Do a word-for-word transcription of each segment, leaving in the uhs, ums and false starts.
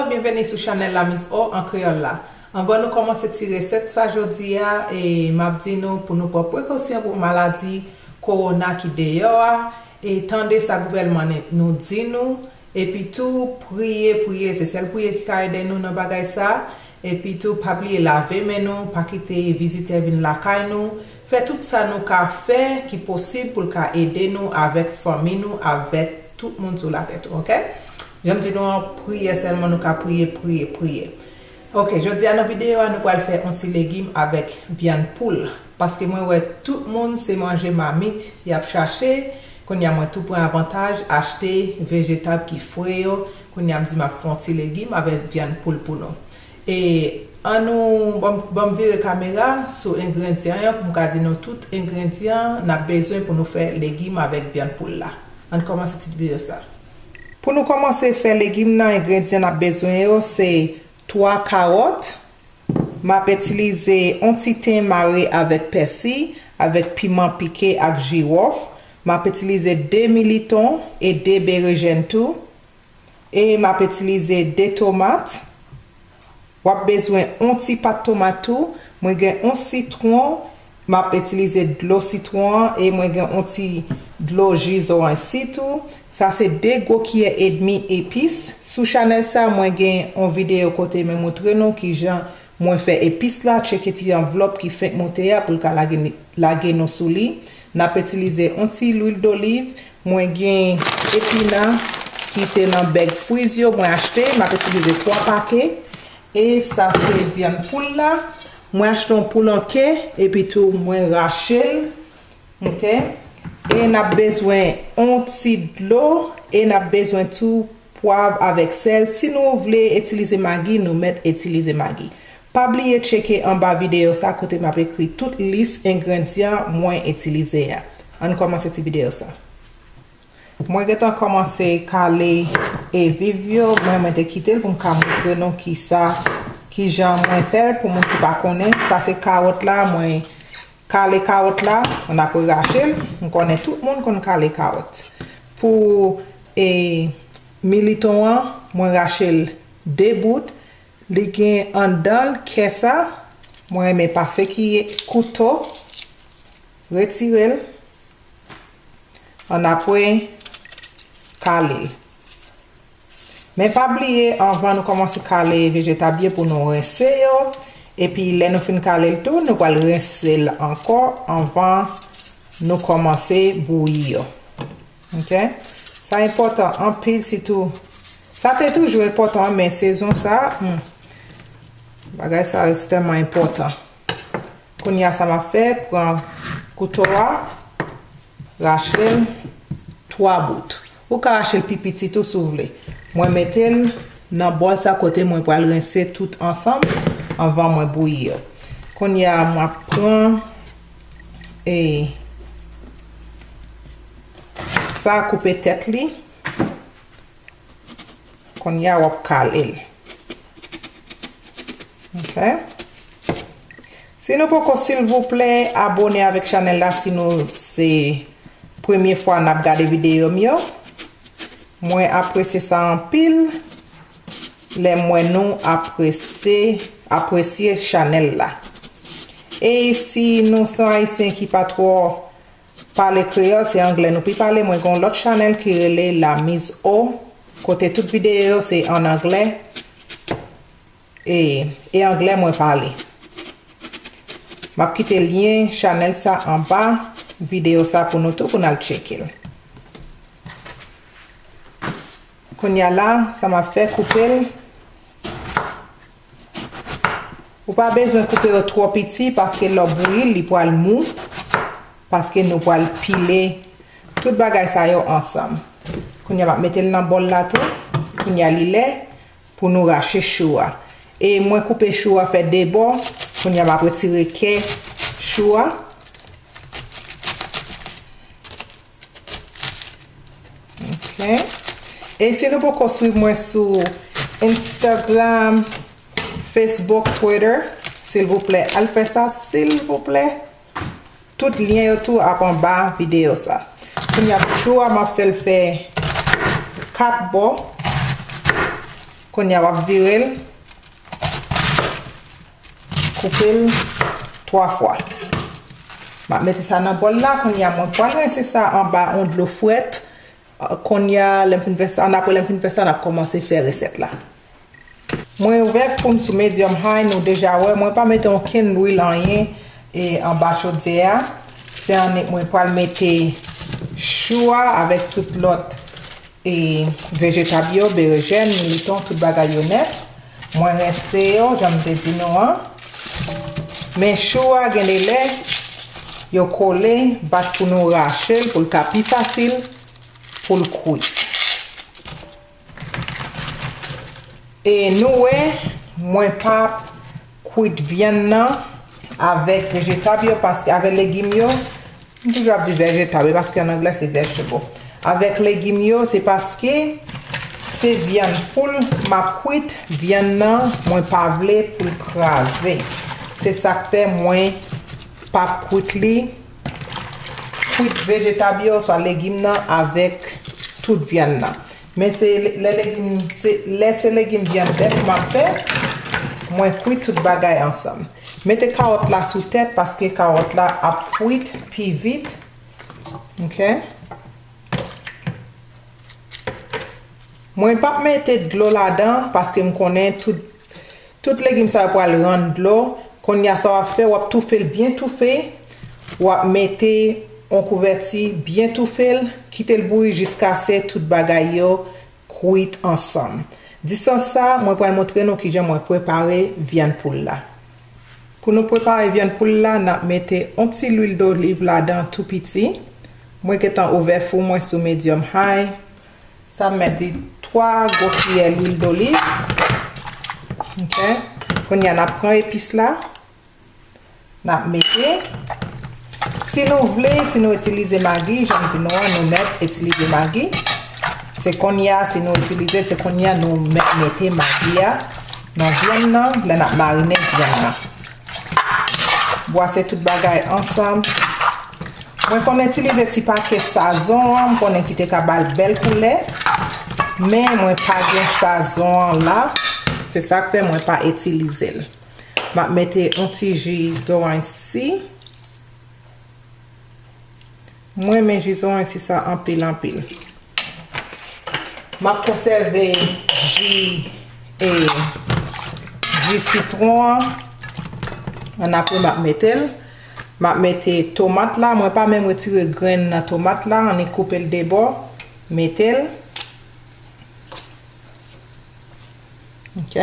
Byenveni sou chanèl La Miss O an kreyòl la. Anvan nou kòmanse ti resèt sa jodi a, e m ap di nou pou nou pran prekosyon pou maladi kowona ki deyò a, e tande sa gouvènman nou di nou, epi tou priye, priye, se sèl priye ki ka ede nou nan bagay sa, epi tou pa bliye lave men nou, pa kite vizitè vin lakay nou, fè tout sa nou ka fè ki posib pou l ka ede nou avèk fanmi nou, avèk tout moun sou latè tou, oke? Jan m di nou an, priyè sèlman nou ka priye, priye, priye. Oke, jodi a nan videyo a, nou pral fè yon ti legim avèk vyann poul. Paske mwen wè tout moun se manje mamit y ap chache. Kounye a mwen tou pran avantaj, achte vejetab ki fre yo. Kounye a m di m ap fè yon ti legim avèk vyann poul pou nou. E ann nou, ban m, ban m vire kamera sou engredyan yo pou m ka di nou tout engredyan n ap bezwen pou nou fè legim avèk vyann poul la. Ann kòmanse ti videyo sa. Pou nou kòmanse fè legim nan, engredyan n ap bezwen yo se twa kawòt. M ap itilize yon ti ten mare avèk pèsi, avèk piman pike ak jiwòf. M ap itilize de militon e de berejèn tou. E m ap itilize de tomat. W ap bezwen yon ti pat tomat tou. Mwen gen yon sitwon. M ap itilize dlo sitwon an e mwen gen yon ti dlo ji zoranj sitou. Sa se de gwo kiyè edmi epis. Sou chanèl sa, mwen gen yon videyo kote mwen montre nou kijan mwen fè epis la. Tcheke ti anvlòp ki fenk moute a pou l ka lage, lage nou sou li. N ap itilize yon ti lwil doliv. Mwen gen epina ki te nan bèg friz yo, mwen achte. M ap itilize twa pake. E sa se vyann poul la. Mwen achte yon poul anke, epi tou mwen rache l. Oke? E n ap bezwen yon ti dlo, e n ap bezwen tou pwav avèk sèl. Si nou vle itilize magi, nou mèt itilize magi. Pa bliye tcheke anba videyo sa kote m ap ekri tout lis engredyan mwen itilize a. Ann kòmanse ti videyo sa. Mwen gentan kòmanse kale eviv yo, mwen, mwen te kite l pou m ka montre nou kisa, kijan mwen fè l pou moun ki pa konnen. Sa se kawòt la, mwen kale kawòt la, ann apre rache l. M konnen tout moun konn kale kawòt. Pou, e, militon an, mwen rache l de bout. Li gen anndan l kè sa. Mwen renmen pase ki kouto, retire l. Ann apre kale l. Men pa bliye, anvan nou kòmanse kale vejetab yo, pou nou rense yo. Epi lè nou fin kale l tou, nou pral rense l ankò anvan nou kòmanse bouyi yo. Oke? Sa enpòtan anpil, sitou. Sa te toujou enpòtan, men sezon sa, hmm, bagay sa yo se tèlman enpòtan. Kounye a sa m ap fè, pran kouto a, rache l twa bout. Ou ka rache l pi piti tou si w vle. Mwen mete l nan bòl sa kote mwen pral rense tout ansanm anvan mwen bouyi yo. Kounye a m ap pran, e, sa, koupe tèt li. Kounye a w ap kale l. Oke. Si nou poko, silvouplè, abone avèk chanèl la si nou se premye fwa n ap gade videyo m yo. Mwen apresye sa anpil lè m wè nou apresye, apresye chanèl la. E si nou se yon Ayisyen ki pa twò pale kreyòl, se anglè nou pi pale. Mwen gen yon lòt chanèl ki rele La Miss O, kote tout videyo yo se ann anglè. E, e anglè mwen pale. M ap kite lyen chanèl sa anba videyo sa pou nou tou, pou n al tcheke l. Kounye a la, sa m ap fè, koupe l. Ou pa bezwen koupe yo twò piti, paske lè w bouyi l, li pral mou, paske nou pral pile tout bagay sa yo ansanm. Kounye a, m ap mete l nan bòl la tou. Kounye a, li lè pou nou rache chou a. E mwen koupe chou a fè de bò. Kounye a, m ap retire kè chou a. Oke. E si nou poko swiv mwen sou Instagram, Facebook, Twitter, silvouplè, al fè sa, silvouplè. Tout lyen yo tou ap anba videyo sa. Kounye a, chou a, m ap fè l fè kat bò. Kounye a w ap vire l, koupe l twa fwa. M ap mete sa nan bòl la. Kounye a mwen pral rense sa anba yon dlo frèt. Kounye a, lè m fin fè sa, annapre lè m fin fè sa, n ap kòmanse fè resèt la. Mwen ouvè fou m sou medium high, nou deja wè, mwen pa mete okenn lwil anyen e anba chodyè a. Se annik mwen pral mete chou a avèk tout lòt e vejetab yo, berejèn, militon, tout bagay yo nèt. Mwen rense yo, jan m te di nou an. Men chou a gen de lè, yo kole, bat pou nou rache l, pou l ka pi fasil pou l kwit. E nou wè, mwen pa kwit vyann nan avèk vejetab yo, paske avèk legim yo, m toujou ap di vejetab, e paske an anglè se vegetable. Avèk legim yo, se paske se vyann poul m ap kwit, vyann nan, mwen pa vle pou l kraze. Se sa k fè mwen p ap kwit li, kwit vejetab yo, oswa legim nan avèk tout vyann nan. Men se lè legim, se, lè se legim vyann bèf m ap fè, mwen kwit tout bagay ansanm. Mete kawòt la sou tèt paske kawòt la ap kwit pi vit. Ok. Mwen p ap mete dlo ladan paske m konnen tout, tout legim sa yo pral rann dlo. Kounye a sa w ap fè, w ap toufe l byen toufe. W ap mete yon kouvèti byen toufe l, kite l bouyi jiskaske tout bagay yo kwit ansanm. Distans sa, mwen pral montre nou kijan mwen prepare vyann poul la. Pou nou prepare vyann poul la, n ap mete yon ti lwil doliv ladan tou piti. Mwen gentan ouvè fou mwen sou medium high. Sa m mèt di twa gwo kiyè lwil doliv. Ok. Kounye a n ap pran epis la. N ap mete. Si nou vle, si nou itilize magi, jan m di nou an, nou mèt itilize magi. Se kounye a, si nou itilize, se kounye a nou mèt mete magi a nan vyann nan, lè n ap marine vyann nan. Bwase tout bagay ansanm. Mwen konn itilize ti pake sazon an, m konnen ki te ka ba l bèl koulè. Men mwen pa gen sazon an la. Se sa k fè mwen pa itilize l. M ap mete yon ti ji zoranj si. Mwen renmen ji zoranj si sa anpil, anpil. M ap konsève ji, e, ji sitwon an. Annapre, m ap mete l. M ap mete tomat la. Mwen pa menm retire grenn nan tomat la. Annik koupe l de bò. Mete l. Ok.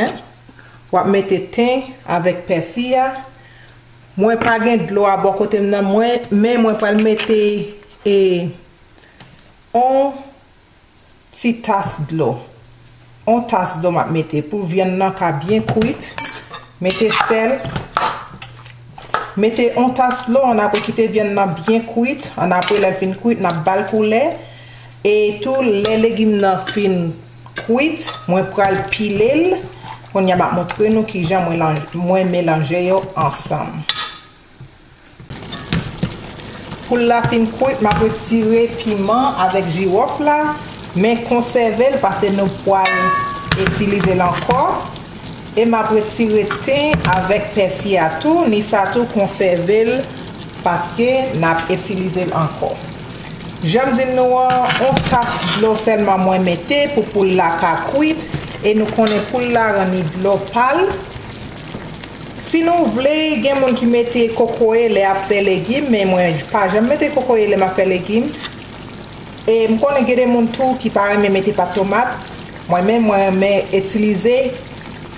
W ap mete ten avèk pèsi a. Mwen pa gen dlo a bò kote m nan, mwen, men mwen pral mete, e, on ti tas dlo. On tas dlo m ap mete pou vyann nan ka byen kwit. Mete sèl. Mete on tas dlo, annapre kite vyann nan byen kwit. Annapre, lè l fin kwit, n ap ba l koulè. E tou, lè legim nan fin kwit, mwen pral pile l. Kounye a, m ap montre nou kijan mwen lan-, mwen melanje yo ansanm. Poul la fin kwit, m ap retire piman avèk jiwòf la, men konsève l paske nou pral itilize l ankò. E m ap retire ten avèk pèsi a tou, ni sa tou konsève l paske n ap itilize l ankò. Jan m di nou an, yon tas dlo sèlman mwen mete pou poul la ka kwit, e nou konnen poul la ranni dlo pa l. Si nou vle, gen moun ki mete kokoye lè y ap fè legim, men mwen pa janm mete kokoye lè m ap fè legim. E m konnen gen de moun tou ki pa renmen mete pat tomat. Mwen menm, mwen renmen itilize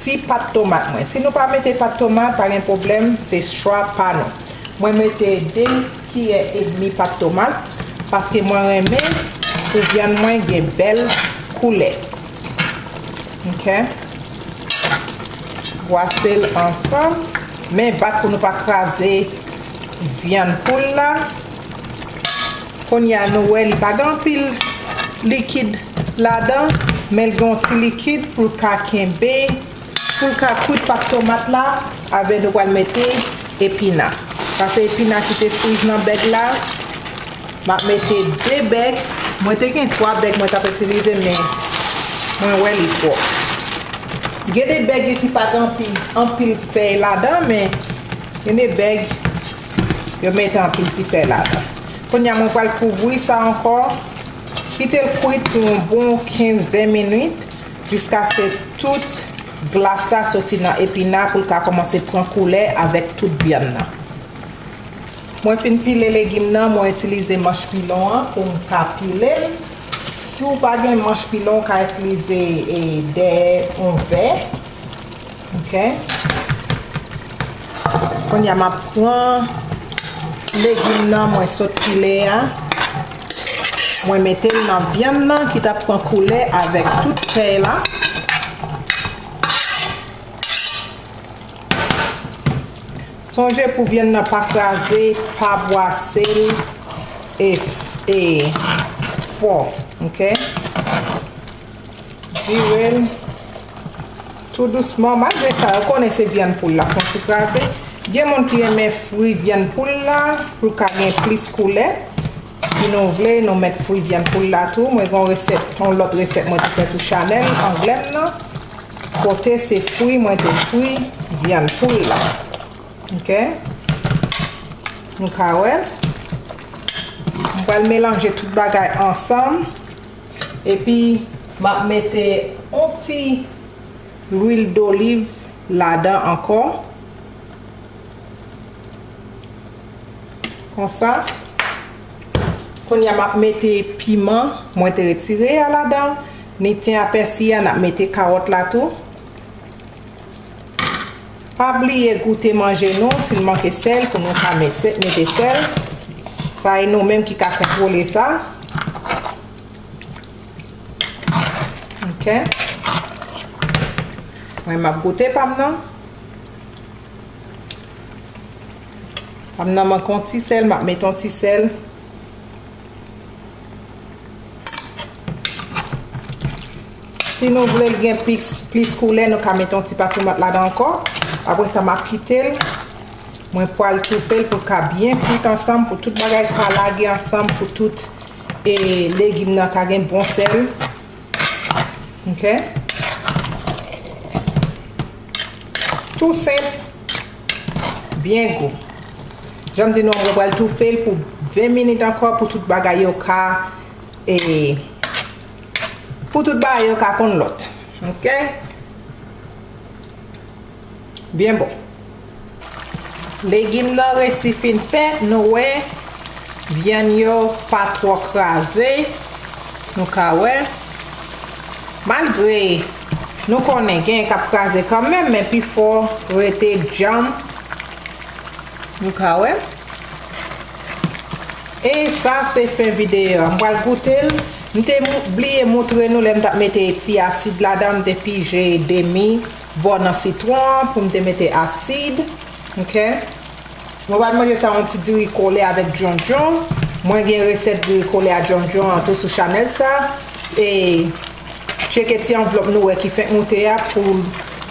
ti pat tomat mwen. Si nou pa mete pat tomat, pa gen pwoblèm, se chwa pa nou. Mwen mete de kiyè edmi pat tomat, paske mwen renmen pou vyann mwen gen bèl koulè. Ok. Bwase l ansanm. Men bat pou nou pa kraze vyann poul la. Kounye a, nou wè li pa gen anpil likid ladan, men l gen yon ti likid pou l ka kenbe, pou l ka kwit pat tomat la, avè nou pral mete epina. Sa se epina ki te friz nan bèg la. M ap mete de bèg. Mwen te gen twa bèg mwen t ap itilize, men mwen wè li twòp. Gen de bèg ki pa gen anpil, anpil fèy ladan, men gen de bèg yo mete anpil ti fèy ladan. Kounye a, mwen pral kouvri sa ankò, kite l kwit pou yon bon kenz ven minit, jiskaske tout glas la soti nan epina pou l ka kòmanse pran koulè avèk tout vyann nan. Mwen fin pile legim nan, mwen itilize manch pilon an pou m ka pile l. Si w pa gen manch pilon, w ka itilize, e, dèyè yon vè. Ok. Kounye a, m ap pran legim nan mwen sot pile a. Mwen mete l nan vyann nan ki t ap pran koulè avèk tout fèy la. Sonje pou vyann nan pa kraze, pa bwase l e, e fò, ok? Vire l tou dousman. Malgre sa, ou konnen se vyann poul la, fè yon ti kraze. Gen moun ki renmen fri vyann poul la pou l ka gen plis koulè. Si nou vle, nou met fri vyann poul la tou. Mwen gen yon resèt, yon lòt resèt mwen te fè sou chanèl anglè m nan. Kote se fri, mwen te fri vyann poul la. Ok? Nou ka wè. Mwen pral melanje tout bagay ansanm. Epi, m ap mete yon ti lwil doliv ladan ankò. Konsa. Kounye a, m ap mete piman mwen te retire a ladan. Ni ten a pèsi a, n ap mete kawòt la tou. Pa bliye goute manje nou, si l manke sèl, pou nou ka mete, mete sèl. Sa e nou menm ki ka kontwole sa. Ok. Mwen, m ap goute pa m nan. Pa m nan manke yon ti sèl, m ap mete yon ti sèl. Si nou vle l gen plis, plis koulè, nou ka mete yon ti pa tomat ladan ankò. Apre sa, m ap kite l. Mwen pral toufe l pou l ka byen kwit ansanm, pou tout bagay ka lage ansanm, pou tout, e, legim nan ka gen bon sèl. Ok? Tou senp, byen gou. Jan m di nou, mwen pral toufe l pou ven minit ankò pou tout bagay yo ka, e, pou tout bagay yo ka konn lòt. Ok? Byen bon. Legim nan resi fin fèt, nou wè vyann yo pa twò kraze. Nou ka wè. Malgre nou konnen gen k ap kraze kanmenm, men pifò rete djanm. Nou ka wè. E sa se fen videyo a. M pral goute l. M te mou-, bliye moutre nou lè m t ap mete ti asid ladan, m te pije demi bò nan sitwon an pou m te mete asid. Ok. Mwen pral manje sa yon ti diri kole avèk djondjon. Mwen gen resèt diri kole a djondjon an tou sou chanèl sa. E tcheke ti anvlòp nou wè ki fenk moute a pou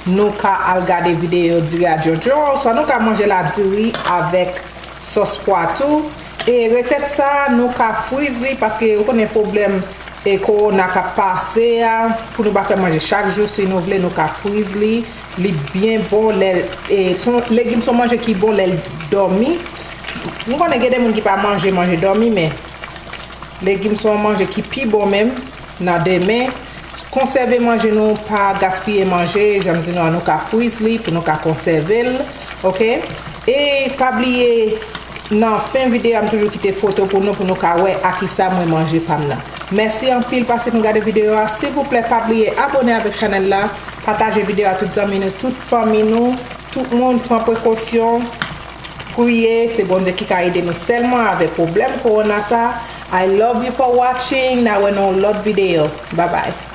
nou ka al gade videyo diri a djondjon. Oswa nou ka manje l a diri avèk sòs pwa tou. E resèt sa, nou ka friz li paske ou konnen pwoblèm e kowona k ap pase a, pou nou pa fè manje chak jou, si nou vle, nou ka friz li. Li byen bon lè, e, se yon, legim se yon manje ki bon lè l dòmi. M konnen gen de moun ki pa manje manje dòmi, men legim se yon manje ki pi bon menm nan demen. Konsève manje nou, pa gaspiye manje, jan m di nou an, nou ka friz li pou nou ka konsève l, ok? E pa bliye, nan fen videyo a, m toujou kite foto pou nou, pou nou ka wè a kisa mwen manje pa m nan. Mèsi anpil paske nou gade videyo a. Silvouplè, pa bliye abòne avèk chanèl la, pataje videyo a tout zanmi nou, tout fanmi nou, tout moun pran prekosyon. Priye, se Bondye ki ka ede nou sèlman avèk pwoblèm kowona sa. I love you for watching. N a wè nan yon lòt videyo. Bye bye.